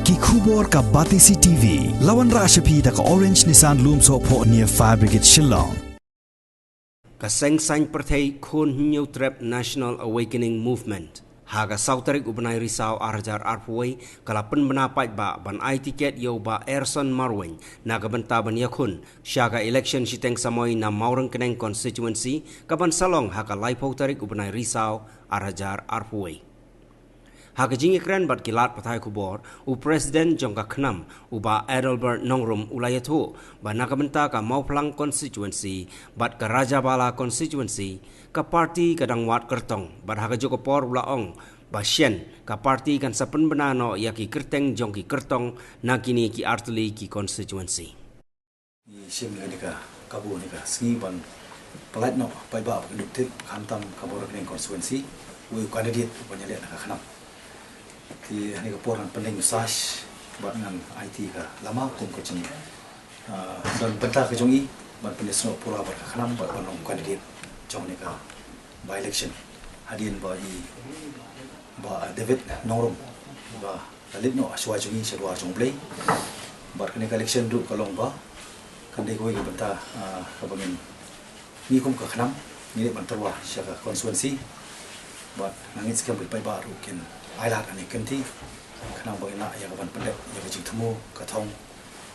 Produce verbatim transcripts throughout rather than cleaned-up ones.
Ki khubor ka Batesi T V. La wanrah sha phi da ka Orange Nissan Lumsohphoh near Fire Brigade Shillong. Ka Seng Saiñ Pyrthei Khun Hynñiewtrep National Awakening Movement ha ka saw tarik u bnai Risaw ar hajar arphew wei ka la pynbna paidbah ban ai tiket ïa u Bah Erson Marwein na ka bynta ban ïakhun sha ka election shiteng samoi na Mawryngkneng constituency ka ban sa long ha ka laiphew tarik u bnai Risaw ar hajar arphew wei. Ha ka jingïakren bad ki lad pathai khubor, u President jong ka KHNAM, u Bah Adelbert Nongrum, u la ïathuh ba na ka bynta ka Mawphlang constituency bad ka Rajabala constituency, ka party ka dang wad kyrtong, bad ha kajuh ka por u la ong ba shen ka party kan sa pynbna noh ïa ki kyrteng jong ki kyrtong na kine ki artylli ki constituency. Ngi shim ïa kane ka kabu, kane ka sngi ban pyllait noh paidbah ba kin dup tip, khamtam ka Mawryngkneng constituency, uei u candidate uban ïaleh na ka KHNAM. Te ha kane ka por ngan pyndeng u sash bad ngan aiti ka lama kum ka jing, ah, don bynta ka jong i ban pynïasnoh pura bad ka KHNAM bad ban long candidate jong kane ka by election hadien ba i Bah David Nongrum ba la leit noh shuwa jong ngi sha dwar jong U Blei. Bad kane ka election ruh ka long ba kan dei kawei ka bynta, ah, kaba ngin, ngi kum ka KHNAM ngi leit ban tyrwa sha ka constituency. Bad nga ngeit skhem ba ki paidbah ruh kin ailad ha kane ka kynti, khnang ba ngin lah ïa ka ban pyndep ïa ka jingthmu ka thong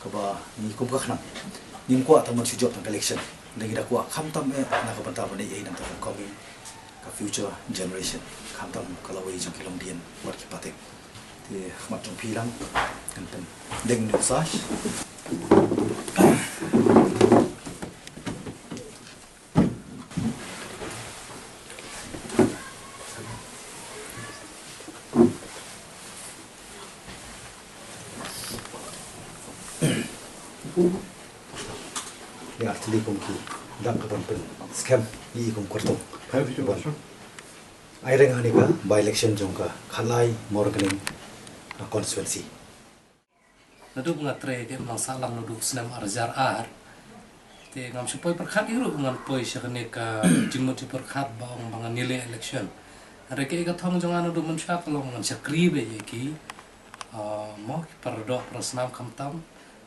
kaba ngi kum ka KHNAM ngim kwah tang ban shu jop tang ka election. Hynrei ngi da kwah khamtam eh na ka bynta ban ïaid na ka bynta ka kong, ka future generation, khamtam ka lawei jong ki longdien bad ki patek. Te ha khmat jong phi lang ngan pyndeng une u sash. Ïa, artylli kum ki dang ka ban pynskhem ïa i kum kyrtong. Ban ai reng ha kane ka by election jong ka Khatlai Mawryngkneng, ah, constituency. Naduh ba nga trei ha ka Imlang Sahlang naduh snem ar hajar ar, te ngam shu poi pyrkhat ei ruh ngan poi sha kane ka jingmut jingpyrkhat ba ong ba ngan ïaleh election. Hynrei kaei ka thong jong nga naduh mynshwa ka long ngan shakri beit ïa ki, ah, mo, ki paradoh parasnam khamtam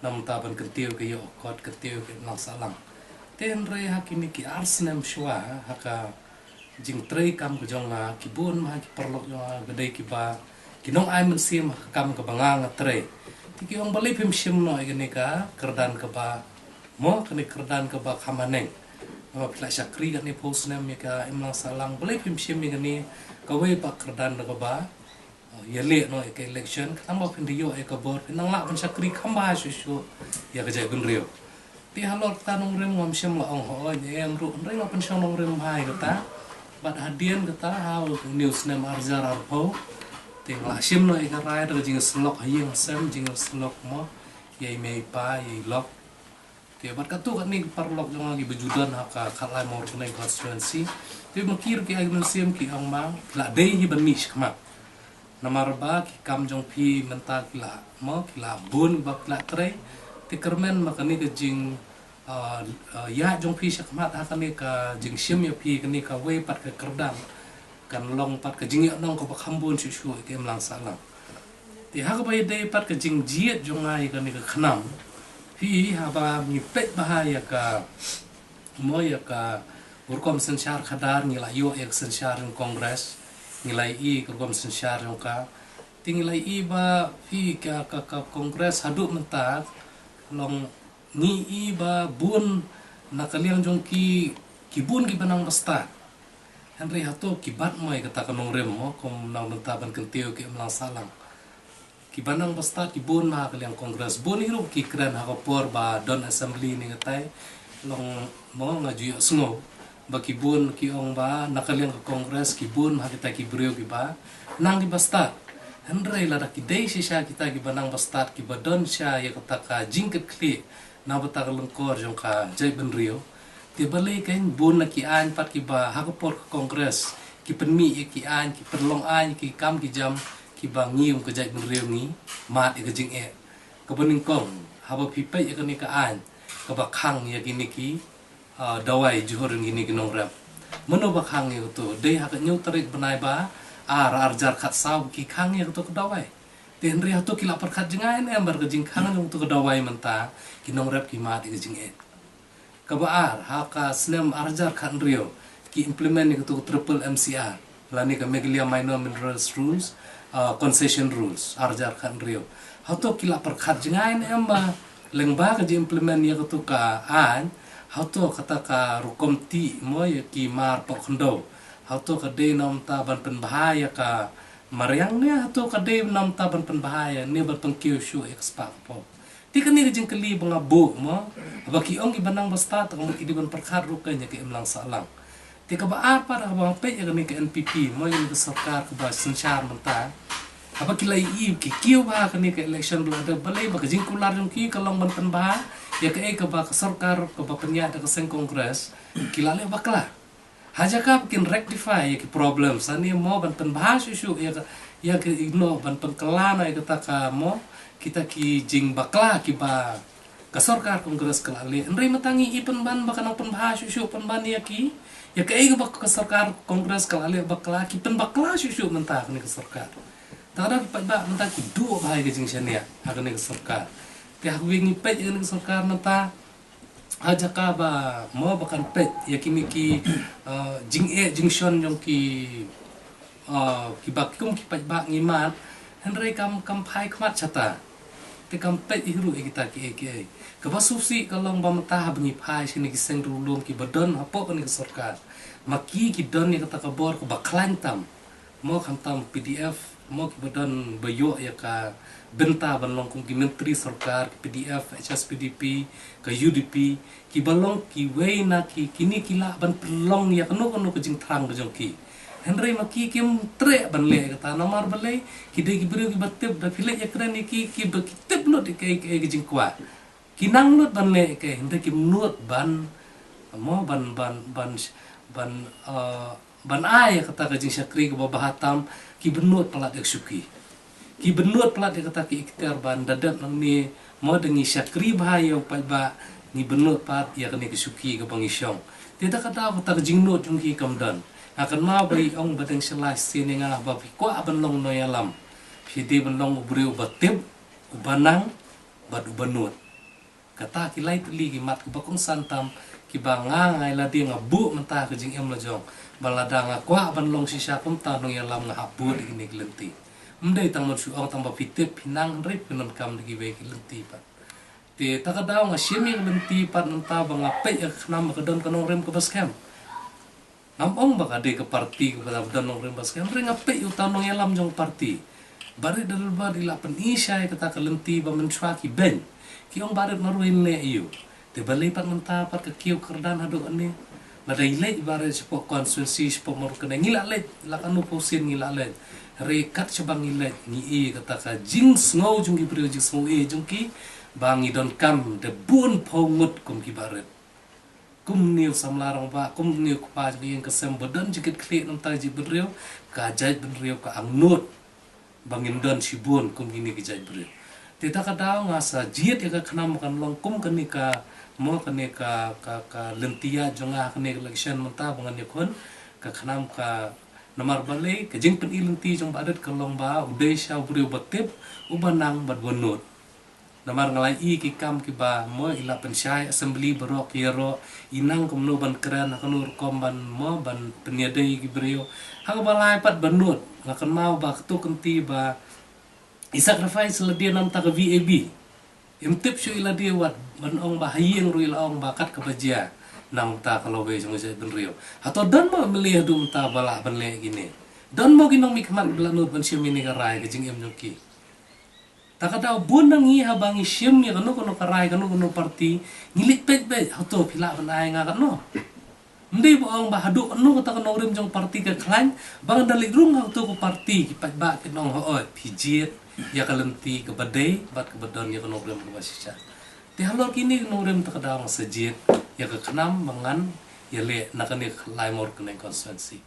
na bynta ban kyntiew ka ïoh ka kot, kyntiew ka Imlang Sahlang. Te hynrei ha kine ki ar snem shuwa ha ka jingtrei kam ka jong nga, ki bun ma ki paralok jong nga ka dei kiba ki nongai mynsiem ha ka kam kaba nga nga trei. Te ki ong balei phim shim noh ïa kane ka kyrdan kaba, mo, kane ka kyrdan kaba kham haneng. Namar phi la shakri katne phew snem ïa ka Imlang Sahlang, balei phim shim ïa kane kawei pat ka kyrdan kaba, oh, ïaleh noh ïa ka election, khnang ba phin da ïoh ïa ka bor, phin nang lah ban shakri kham bha shuh shuh ïa ka jaitbynriew. Te halor kata nongrim ngam shym la ong hooid ne em ruh, hynrei nga pynshong nongrim bha ïa kata. Bad hadien kata ha une u snem ar hajar arphew, te nga la shim noh ïa ka rai da ka jingïasyllok ha ïing ha sem, jingïasyllok, mo, ïa i mei i pa, ïa i lok. Te bad katto katne ki paralok jong nga kiba ju don ha ka Khatlai Mawryngkneng constituency, te ma ki ruh ki ai mynsiem ki ong ba phi la dei hi ban mih shakhmat. Namar ba ki kam jong phi mynta ki la, mo, ki la bun ba ki la trei. Te kyrmen ma kane ka jing, ah, ah, ïaid jong phi shakhmat ha kane ka jingshim ïa phi kane kawei pat ka kyrdan kan long pat ka jingïaid nong kaba kham bun shuh shuh ïa ka Imlang Sahlang. Te ha kaba ïadei pat ka jingjied jong nga ïa kane ka KHNAM, phi, haba ngi peit bha ïa ka, mo, ïa ka rukom synshar khadar, ngi la ïoh ïa ka synshar jong Congress, ngi la ïohi ka rukom synshar jong ka. Te ngi la ïohi ba phi, ka, ka, ka Congress haduh mynta long ngi ïohi ba bun na ka liang jong ki, ki bun kiba nang ba stad. Hynrei hato ki bat mo ïa kata ka nongrim, mo, kum na bynta ban kyntiew ka Imlang Sahlang? Kiba nang ba stad ki bun ma ha ka liang Congress, bun hi ruh ki kren ha ka por ba don assembly ne katai, long, mo, nga ju ïohsngew ba ki bun ki ong ba na ka liang ka Congress ki bun ma ha kita ki briew kiba nang kiba stad. Hynrei lada ki dei shisha kita kiba nang ba stad kiba don sha ïa kata ka jingkitkhlieh na bynta ka lyngkor jong ka jaitbynriew, te balei kein bun na ki aiñ pat kiba ha ka por ka Congress ki pynmih ïa ki aiñ, ki pynlong aiñ, ki kam ki jam kiba ngi kum ka jaitbynriew ngi mad ïa ka jingeh. Kaba nyngkong, haba phi peit ïa kane ka aiñ kaba khang ïa kine ki, ah, dawai jhur ïa kine ki nongrep, mano ba khang ïa kato? Dei ha ka hynñiew tarik bnai ba ar, ar hajar khatsaw ki khang ïa kato ka dawai. Te hynrei hato ki la pyrkhat jngai ne em bad ka jingkhang jong kato ka dawai mynta, ki nongrep ki mad ïa ka jingeh. Kaba ar, ha ka snem ar hajar khathynriew ki implement ïa kato ka triple M C R, lane ka Meghalaya Minor Minerals Rules, uh, Concession Rules, ar hajar khathynriew. Hato ki la pyrkhat jngai ne em ba lyngba ka jing implement ïa kato ka aiñ, hato kata ka rukom tih mo ïa ki mar poh khyndew, hato ka dei namar ban pynbha ïa ka mariang ne hato ka dei namar ban pynbha ïa ne ban pynkiew shuh ïa ka spah ka pop. Te kane ka jingkylli ba nga buh mo, ba ki ong kiba nang ba stad, te ka mut ki dei ban pyrkhat ruh ka ïa ka imlang sahlang. Te kaba ar pat, haba nga peit ïa kane ka N P P mo, ïa kane ka sorkar kaba synshar mynta, haba ki la ïohi ki kiew bha kane ka election ba la dep, balei ba ka jingkular jong ki ka long ban pynbha ïa kaei kaba ka sorkar kaba pynïaid da ka seng Congress ki la leh bakla. Ha jaka ba kin rectify ïa ki problem, sani mo ban pynbha shuh shuh ïa ka, ïa ka ino ban pynkylla noh ïa kata ka mo, kita ki jingbakla kiba ka sorkar Congress ka la leh. Hynrei mynta ngi i pynban ba ka nang pynbha shuh shuh, pynban ïa ki, ïa kaei kaba ka sorkar Congress ka la leh bakla, ki pynbakla shuh shuh mynta kane ka sorkar. Te lada ki paidbah mynta ki duh bha ïa ka jingshaniah ha kane ka sorkar. Te ha kawei ngi peit ïa kane ka sorkar mynta, ha jaka ba mo ba kan peit ïa kine ki, uh, jingeh jingshon jong ki, uh, kiba kum ki paidbah ngi mad, hynrei kam, kam phai khmat shata. Te kam peit hi ruh ïa kita kiei kiei. Kaba sngewsih ka long ba mynta haba ngi phai sha kine ki seng riewlum kiba don hapoh kane ka sorkar, ma ki ki don ïa kata ka bor kaba khlaiñ tam. Mo khamtam P D F, mo kiba don ba ïoh ïa ka bynta ban long kum ki myntri sorkar, ki P D F, H S P D P, ka U D P, kiba long kiwei na ki, kine ki lah ban pynlong ïa kano kano ka jingthrang ka jong ki. Hynrei ma ki kim treh ban leh kata, namar balei, ki dei ki briew kiba tip, da phi leit ïakren ïa ki, kiba ki tip lut ïa kaei kaei ka jingkwah. Ki nang nud ban leh kaei, hynrei kim nud ban, mo, ban, ban, ban, ban, uh, ban ai ïa kata ka jingshakri kaba bha tam, ki bynnud palat ïa ka shuki. Ki bynnud palat ïa kata ki ikhtiar ban da dep nangne, mo, da ngi shakri bha ïa u paidbah, ngi bynnud pat ïa kane ka shuki kaba ngi shong. Te da ka daw kata ka jingnud jong ki kam don. Nga kynmaw ba i ong ba dang shalai sien ïa nga ba phi kwah ban long nongïalam, phi dei ban long u briew uba tip, uba nang, bad uba nud. Kata ki lai tylli ki mat kiba kongsan tam, kiba nga ngai lade nga buh mynta ka jingim la jong. Ba lada nga kwah ban long shisha kumta nongïalam nga hap bud ïa kine ki lynti. Ym dei tang ban shu ong tang ba phi tip phi nang, hynrei phi pyndonkam da kiwei ki lynti pat. Te ta ka daw nga shim ïa ki lynti pat mynta ba nga peit ïa ka khnam ba ka don ka nongrim kaba skhem. Ngam ong ba ka dei ka parti kaba la don nongrim ba skhem, hynrei nga peit ïa uta u nongïalam jong ka parti. Barit da lubad i la pyni shai kata ka lynti ba mynshuwa ki beiñ. Ki ong barit marwei leh ïa u. Te balei pat mynta pat ka kiew kyrdan haduh kane. Lada i leit barit shapoh constituency, shapoh Mawryngkneng, ngi la leit, la katno phew sien ngi la leit. Hynrei kat shaba ngi leit, ngi i kata ka jingsngew jong ki briew, jingsngew i jong ki ba ngi donkam da bun phew ngut kum ki barit. Kumne u samla rangbah, kumne u kpa jong ka ïing ka sem ba don jingkitkhlieh na ka bynta ka jaitbynriew, ka jaitbynriew ka angnud ba ngin don shibun kum kine ki jaitbynriew. Te ta ka daw nga sa jied ïa ka khnam ba kan long kum kane ka, mo, kane ka, ka, ka lynti ïaid jong nga ha kane ka election mynta ba ngan ïakhun, ka khnam ka, namar balei, ka jingpyni lynti jong Bah Rit ka long ba u dei shisha u briew ba tip, uba nang bad uba nud. Namar nga la i ki kam kiba, mo, i la pynshai assembly baroh ki ïaroh, i nang kumno ban kren, ha kano rukom ban, mo, ban pynïadei ki briew. Ha kaba lai pat ba nud, nga kynmaw ba katto ka lynti ba i sacrifice lade na ka bynta ka V A B. Im tip shuh i lade wat ban ong ba ha ïing ruh i la ong ba kat kaba jia na ka bynta ka lawei jong ka jaitbynriew. Hato don mo M L A haduh mynta ba lah ban leh kine? Don mo ki nongmihkhmat ba la nud ban shim ïa kane ka rai ka jingim jong ki? Ta ka daw bun na ngi haba ngi shim ïa kano kano ka rai, kano kano parti, ngi leit peit peit, hato phi lah ban ai nga katno. Ym dei ba ong ba haduh katno kata ka nongrim jong parti ka khlaiñ, ba ngan da leit rung ha kato ka parti, ki paidbah kin ong hooid phi jied ïa ka lynti kaba dei bad kaba don ïa ka nongrim kaba shisha. Te halor kine ki nongrim ta ka daw nga sa jied ïa ka khnam ba ngan ïaleh na kane ka Laimor Kynrad constituency.